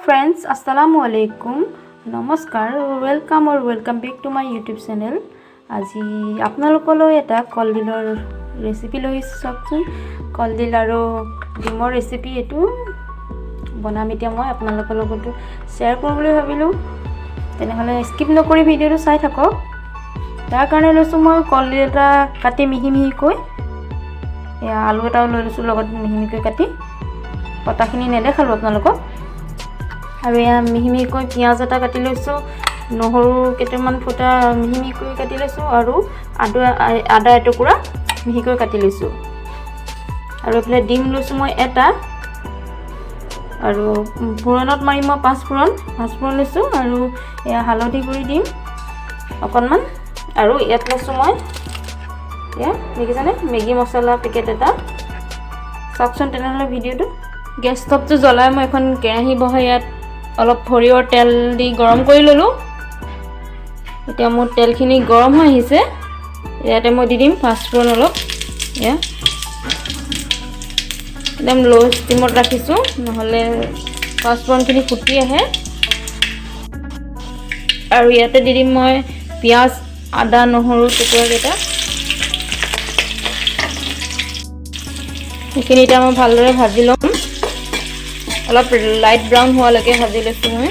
Friends, আসসালামু আলাইকুম, নমস্কাৰ, welcome or welcome back to my YouTube channel. আজি আপোনালোকলৈ এটা কলডিলৰ ৰেচিপি লৈ আহিছোঁ। চাওকচোন, কলডিল আৰু ডিমৰ ৰেচিপি এইটো বনাম। এতিয়া মই আপোনালোকৰ লগতো শ্বেয়াৰ কৰোঁ বুলি ভাবিলোঁ। তেনেহ'লে স্কিপ নকৰি ভিডিঅ'টো চাই থাকক। তাৰ কাৰণে লৈছোঁ মই কলডিল এটা কাটি মিহি মিহিকৈ। এয়া আলু এটাও লৈ লৈছোঁ লগত মিহি মিহিকৈ কাটি, কটাখিনি নেদেখালোঁ আপোনালোকক। আৰু এয়া মিহি মিহিকৈ পিঁয়াজ এটা কাটি লৈছোঁ, নহৰু কেইটামান ফুটা মিহি মিহিকৈ কাটি লৈছোঁ আৰু আদা আদা এটুকুৰা মিহিকৈ কাটি লৈছোঁ। আৰু এইফালে ডিম লৈছোঁ মই এটা আৰু ফোৰণত মাৰিম মই পাঁচফোৰণ, পাঁচফোৰণ লৈছোঁ। আৰু এয়া হালধি গুড়ি দিম অকণমান। আৰু ইয়াত লৈছোঁ মই, এয়া দেখিছেনে, মেগী মছলা পেকেট এটা। চাওকচোন তেনেহ'লে ভিডিঅ'টো। গেছ ষ্টভটো জ্বলাই মই এখন কেৰাহী বহাই ইয়াত অলপ সৰিয়হৰ তেল দি গৰম কৰি ল'লোঁ। এতিয়া মোৰ তেলখিনি গৰম হৈ আহিছে। ইয়াতে মই দি দিম পাঁচফোৰণ অলপ। এয়া একদম ল' ষ্টিমত ৰাখিছোঁ, নহ'লে পাঁচফোৰণখিনি ফুটি আহে। আৰু ইয়াতে দি দিম মই পিঁয়াজ, আদা, নহৰু টুকুৰাকেইটা। সেইখিনি এতিয়া মই ভালদৰে ভাজি ল'ম। অলপ লাইট ব্ৰাউন হোৱালৈকে ভাজি লৈছোঁ মই।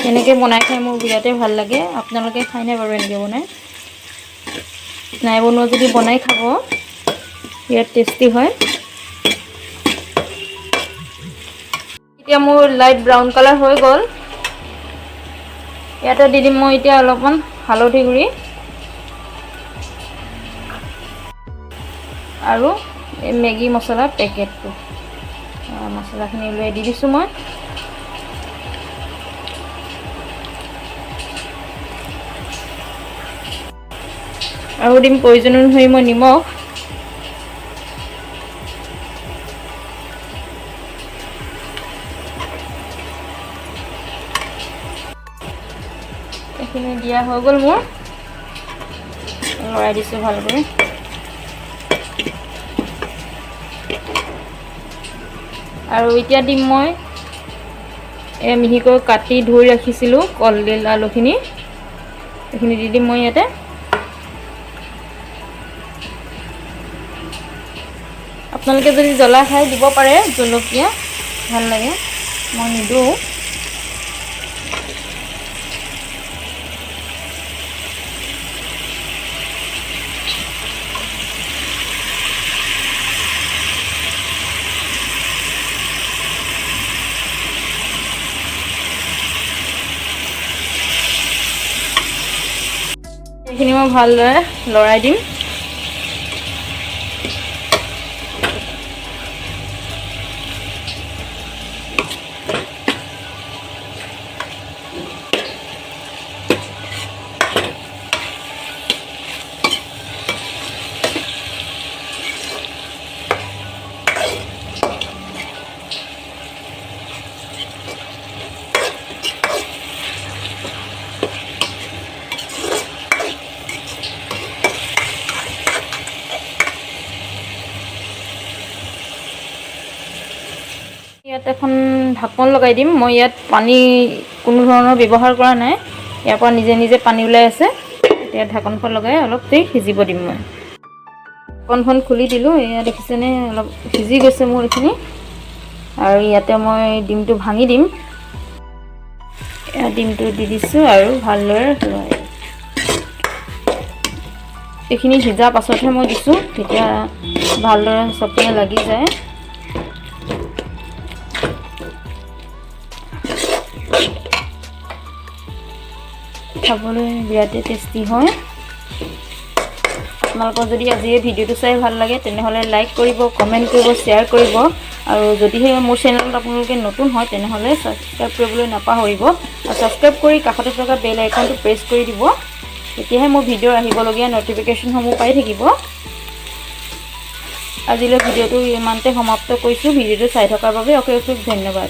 এনেকৈ বনাই খাই মোৰ বিৰাটেই ভাল লাগে। আপোনালোকে খায়নে বাৰু এনেকৈ বনাই? নাই বনোৱা যদি বনাই খাব, বিৰাট টেষ্টি হয়। এতিয়া মোৰ লাইট ব্ৰাউন কালাৰ হৈ গ'ল। ইয়াতে দি দিম মই এতিয়া অলপমান হালধি গুড়ি আৰু এই মেগী মছলাৰ পেকেটটো। মছলাখিনি উলিয়াই দি দিছোঁ মই। আৰু দিম প্ৰয়োজন অনুসৰি মই নিমখ। এইখিনি দিয়া হৈ গ'ল মোৰ। লৰাই দিছোঁ ভালকৈ। আৰু এতিয়া দিম মই এই মিহিকৈ কাটি ধুই ৰাখিছিলোঁ কলডিল আলুখিনি, এইখিনি দি দিম মই ইয়াতে। আপোনালোকে যদি জ্বলা খাই দিব পাৰে জলকীয়া, ভাল লাগে। মই নিদিওঁ। এইখিনি মই ভালদৰে লৰাই দিম। ইয়াত এখন ঢাকন লগাই দিম মই। ইয়াত পানী কোনো ধৰণৰ ব্যৱহাৰ কৰা নাই। ইয়াৰ পৰা নিজে নিজে পানী ওলাই আছে। এতিয়া ঢাকনখন লগাই অলপ দেৰি সিজিব দিম মই। ঢাকনখন খুলি দিলোঁ। এয়া দেখিছেনে, অলপ সিজি গৈছে মোৰ এইখিনি। আৰু ইয়াতে মই ডিমটো ভাঙি দিম। এয়া ডিমটো দি দিছোঁ আৰু ভালদৰে লৰাই এইখিনি সিজাৰ পাছতহে মই দিছোঁ, তেতিয়া ভালদৰে চবপিনে লাগি যায়। খাবলৈ বিৰাটেই টেষ্টি হয়। আপোনালোকৰ যদি আজি এই ভিডিঅ'টো চাই ভাল লাগে, তেনেহ'লে লাইক কৰিব, কমেণ্ট কৰিব, শ্বেয়াৰ কৰিব। আৰু যদিহে মোৰ চেনেলত আপোনালোকে নতুন হয়, তেনেহ'লে ছাবস্ক্ৰাইব কৰিবলৈ নাপাহৰিব আৰু ছাবস্ক্ৰাইব কৰি কাষতে থকা বেল আইকনটো প্ৰেছ কৰি দিব। তেতিয়াহে মোৰ ভিডিঅ'ৰ আহিবলগীয়া ন'টিফিকেশ্যনসমূহ পাই থাকিব। আজিলৈ ভিডিঅ'টো ইমানতে সমাপ্ত কৰিছোঁ। ভিডিঅ'টো চাই থকাৰ বাবে অশেষ অশেষ ধন্যবাদ।